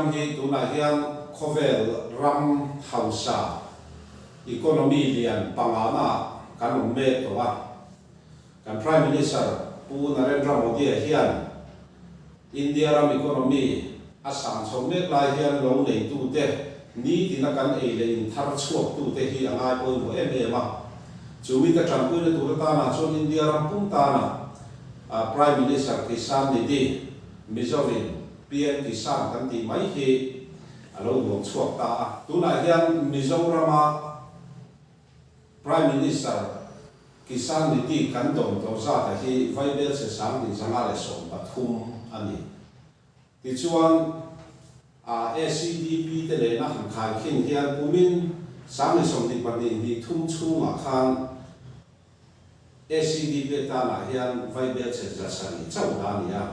ram hi tunah hian khawvel ram hausa, economy lian pangana kan awm mek tawh a. Kan Prime Minister Pu Narendra Modi-a hian India ram economy a sang chho mek lai hian lo neitute nitina kan ei leh in thar chhuaktute hi a ngai pawimawh em em a. Chu mite tanpuina tur atana chuan India ram pum tana Prime Minister Kisan Nidhi, Mizovin PM Kisan kan tih mai hi a lo duang chhuak ta a. Tunah hian Mizorama Prime Minister Kisan Nidhi kan dawn tawh zata hi Vaibelchhe 2013 a ni. Tichuan, a ACDP te nena han khaikhin hian kumin 2023 chhungah khan ACDP tanah hian Vaibelchhe 700 chauh dah a ni a.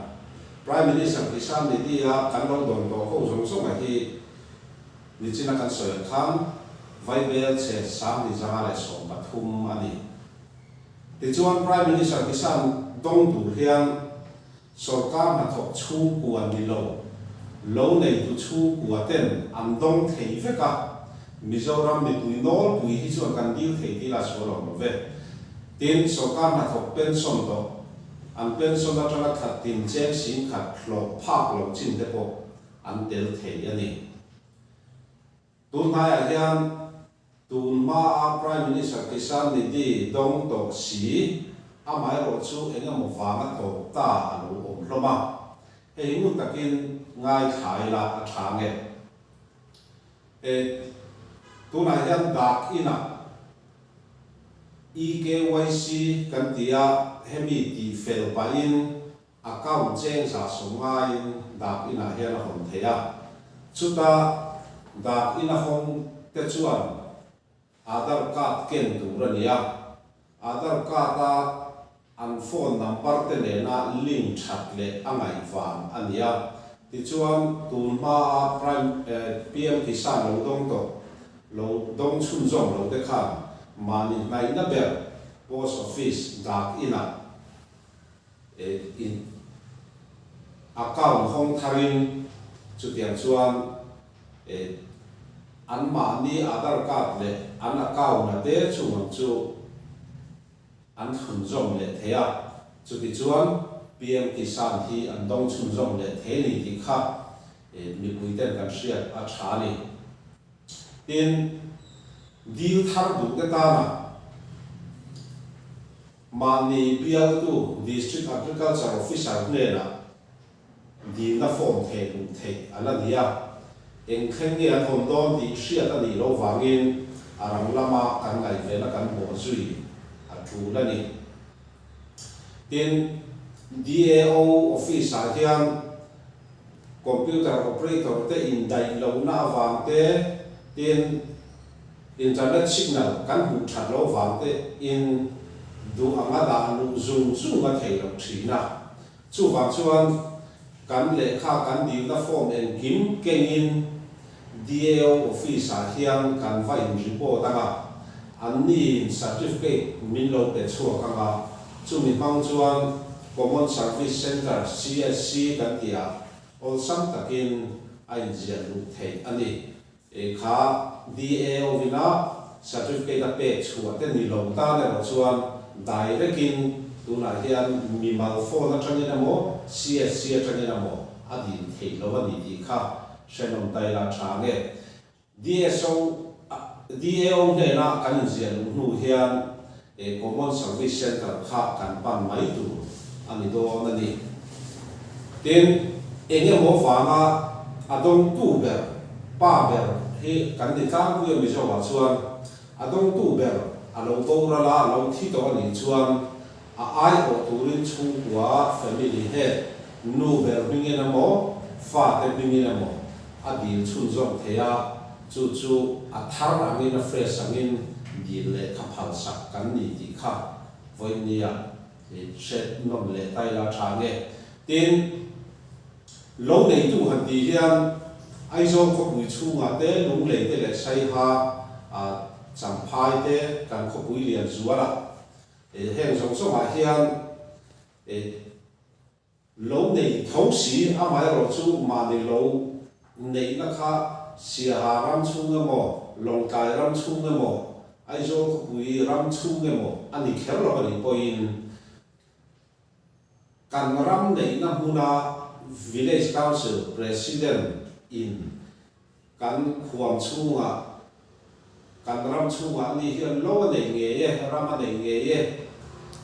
Prime Minister Kisan Nidhi-a kan lo dawn tawh ho zawng zawnga hi Nichina kan sawi ang khan Vaibelchhe 2513 a ni. Tichuan Prime Minister Kisan dawng tur hian Sawrkar hnathawk chhungkua ni lo, lo neitu chhungkua ten an dawng thei vek a, Mizoram mipui nawlpui hi chuan kan dil thei tih lah sual awm lo ve. Tin, sawrkar hnathawk pension tawh, an pension atanga khat tin cheng 10,000 hlawh phak lo chin te pawh an tel thei a ni. Tun hnaiah hian tun hmaa Prime Minister Kisan Nidhi dawng tawh si, amaherawh chu eng emaw vanga tawp ta a lo awm hlawm a. Hei ngun takin ngaithla ila a tha nge. E, tunah hian dak inah eKYC kan ti a, hemi tih fel pahin Account cheng 190in dak inah hian a hawn thei a, chuta dak ina hawng te chuan Aadhar card ken tur a ni a, Aadhar card a an phone number te nena link that leh a ngaih vang a ni a, tichuan tun hmaa Prime PM Kisan lo dawng tawh lo dawng chhunzawm lo te khan mahni hnaihna ber Post Office dak inah in account hawng tharin chutiang chuan an mahni Aadhar card leh an account a te chung ang chu an thlunzawm leh thei a, chutichuan PM Kisan hi an dawng chhunzawm leh thei a ni tih kha mipuiten kan hriat a tha a ni. Tin, dil thar duh te tana Mahni bialtu District Agriculture Officer hnenah dilna form theh luh theih a la ni a, eng thleng nge an hawn dawn tih hriat a nih loh vangin a rang lama kan ngaihvena kan bawh zui a tul a ni. Tin, DAO Office-ah hian Computer Operator te indaih lohna avang te, tin, Internet signal kan hmuh that loh vang te in duh anga dah luh zung zung a thei loh thin a. Chuvang chuan kan lehkha kan dilna form engkim kengin DAO office ah hian kan va in report anga, anni in certificate min lo pe chhuak anga, chumi hmang chuan Common Service Centre, CSC, kan tih ah awlsam takin a inziah luh theih a ni. E kha DAO ina certificate a pek chhuah te ni lo tan erawh chuan direct in tunah hian mimal phone atangin emaw CSC atangin emaw a dil theih lo a ni tih kha hrenawm ta ila tha nge. DSO DAO hnena kan inziah luh hnu hian e Common Service Centre kha kan pan mai tur a ni dawn a ni. Tin, eng emaw vanga a dawngtu ber, pa ber hi kan ni tlangpui a Mizoah chuan a dawngtu ber a lo boral a, a lo thi tawh a nih chuan a aiawh turin chhungkua, family head, nu ber hmingin emaw, fate hmingin emaw a dil chhunzawm thei a, chu chu a thar angin a fresh angin dil leh kha phalsak kan ni tih kha vawinia i hret nawm leh ta ila tha nge. Tin, lo neitu han tih hian Aizawl khawpui chhungah te, Lunglei te leh Saiha, Champhai te kan khawpui lian zuala heng zawng zawngah hian Lo nei tho si, amaherawh chu mahni lo neihna kha Siaha ram chhung emaw, Lawngtlai ram chhung emaw, Aizawl khawpui ram chhung emaw a ni kher lo a nih pawhin kan ram neihna hmuna Village Council President in Kan huam chhungah, kan ram chhungah ani hian lo a nei ngei e, ram a nei ngei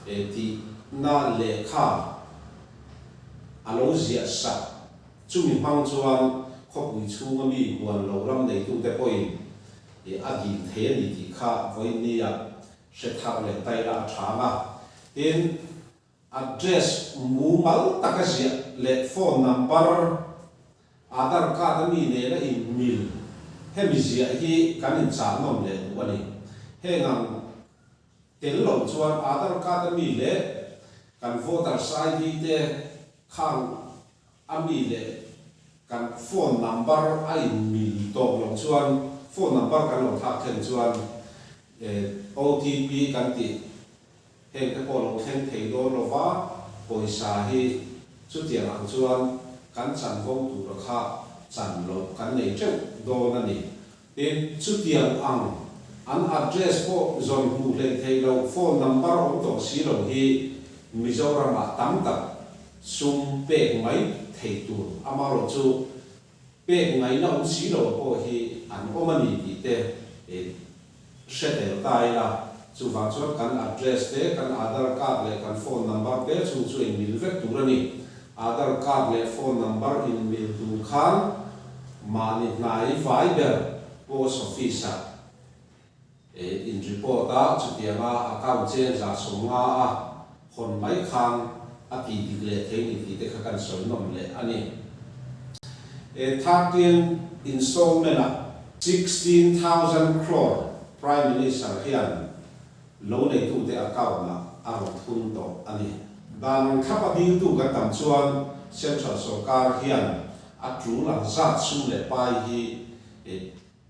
e tihna lehkha a lo ziah sak. Chumi hmang chuan khawpui chhunga mi huan lo ram neitute pawhin a dil thei a ni tih kha vawiinnia hre thar leh taila a chhang a. Tin, Address mumal taka ziah leh phone number, Aadhar card a mi nena inmil hemi ziah hi kan inchah nawm leh duh a ni. Heng ang tel lo chuan Aadhar card a mi leh kan voters ID te khang a mi leh kan phone number a inmil tawk loh chuan phone number kan lo thlak thlen chuan OTP kan tih Heng te pawh lo thleng thei dawn lo va, pawisa hi chutiang ang chuan kan chanvo tura kha chan loh kan nei teuh dawn a ni. Tin, chutiang ang an address pawh zawn hmuh hleih theih loh, phone number awm tawh si lo hi Mizoramah tam tak sum pek mai theih tur amarawh chu pek ngaihna awm si lo pawh hi an awm a ni tih te hre tel ta ila, chuvang chuan kan address te, kan Aadhar card leh kan phone number te chung chu inmil vek tur a ni. Aadhar card leh phone number inmil tur khan mahni hnai vai ber post office ah in report a, chutianga account cheng 150 a hawn mai khan a tih dik leh thei ni tih te kha kan sawi nawm leh a ni. 13 installment ah 16,000 crore Prime Minister hian lo neitute account ah a rawn thun tawh a ni. Dan ang thlap a diltu kan tam chuan Central sawrkar hian a tul ang zat sum leh pai hi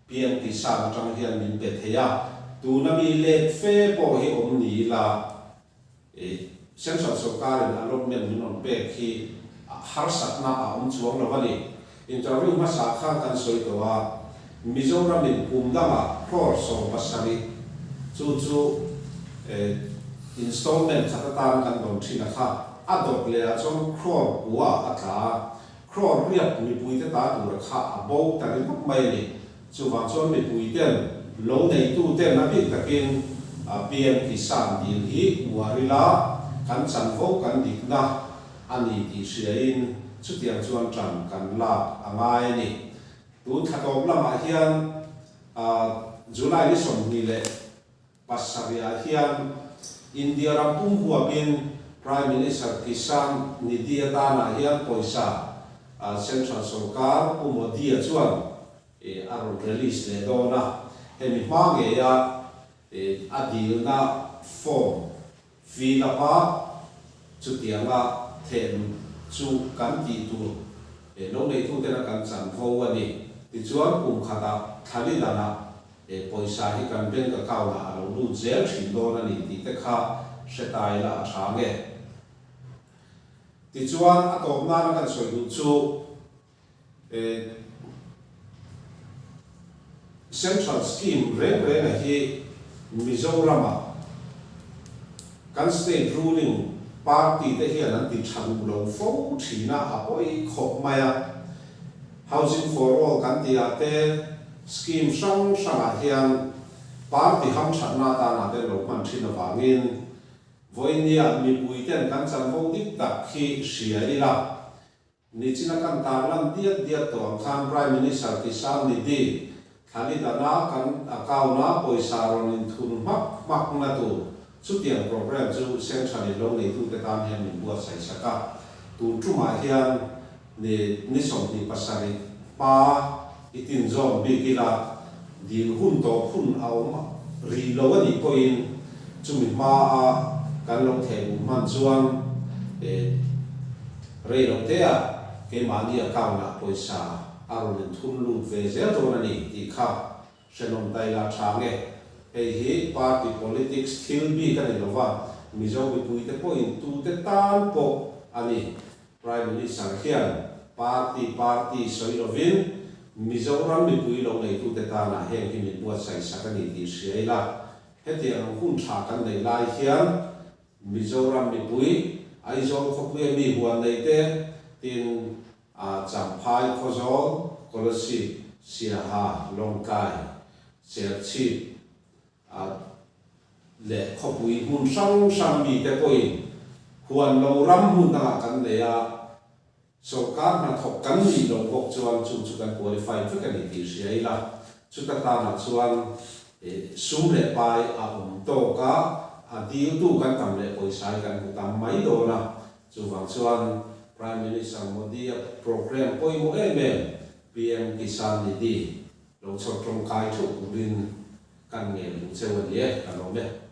PM Kisan atang hian min pe thei a, tuna mi let fe pawh hi awm ni ila I Central sawrkarin allotment min rawn pek hi harsatna a awm chuang lo a ni. Interview hmasa khan kan sawi tawh a, Mizoramin kum dangah crore 17 chu chu installment khat atan kan dawn thin a kha, a dawt leh ah chuan crore kua a tla a, crore riat mipuite ta tura kha a bo ta ringawt mai a ni. Chuvang chuan mipuiten, lo neituten a bik takin PM Kisan dil hi uar ila kan chanvo kan dikna a ni tih hriain chutiang chuan ṭan kan lak a ngai a ni. Tun thla tawp lamah hian July ni 27 ah hian India ram pum huapin Prime Minister Kisan Nidhi atanah hian pawisa Central sawrkar Pu Modi-a chuan a rawn release leh dawn a, hemi hma ngeia a dilna form fill up a chutianga thehlut chu kan tih tur lo neitutena kan chanvo a ni. Tichuan kum khatah thlali danah pawisa hi kan bank account ah a lo lut zel thin dawn a ni tih te kha hre ta ila a tha nge. Tichuan a tawp nana kan sawi duh chu Central scheme reng renga hi Mizoram-ah kan state ruling party te hian an ti tha duh lo fo thin a, a pawi khawp mai a. Housing for all kan tih ah te scheme hrang hrangah hian party hamthatna atana te lo hman thin avangin vawinia mipui ten kan chanvo dik tak hi hria ila. Nichina kan tarlan diat diat tawh ang khan Prime Minister Kisan Nidhi thlali dana kan account-a pawisa rawn inthun hmak hmak na tur chutiang programme chu Central in lo neitute tan hian min buatsaih sak a. Tun tumah hian ni ni 27 hma i tinzawn bik ila dil hun tawp hun a awm rih lo a nih pawhin chumi hmaa kan lo thehluh hman chuan Rei lo te a, keimahni account ah pawisa a rawn inthun lut ve zel dawn a ni tih kha hrenawm taila tha nge. Hei hi party politics thil bik a ni lo va, Mizo mipuite pawhin tute tan pawh a ni. Prime Minister hian party party sawi lovin. Mizoram mipui lo neitute tana heng hi min buatsaih sak a ni tih hria ila, hetiang ang hun tha kan neih lai hian Mizoram mipui, Aizawl khawpuia mi huan neite, tin, Champhai, Khawzawl, Kolasib, Siaha, Lawngtlai, Serchhip, leh khawpui hmun hrang hrang mite pawhin huan lo ram hmun dangah kan nei a, Sawrkar hnathawk kan nih loh bawk chuan chung chu kan qualify vek a ni tih hria ila, chuta tanah chuan sum leh pai a awm tawk a, a diltu kan tam leh pawisa hi kan hmu tam mai dawn a, chuvang chuan Prime Minister Modi-a programme pawimawh em em PM Kisan Nidhi lo chhawr tawngkai theuh turin kan ngen duh cheu a ni e, ka lawm e.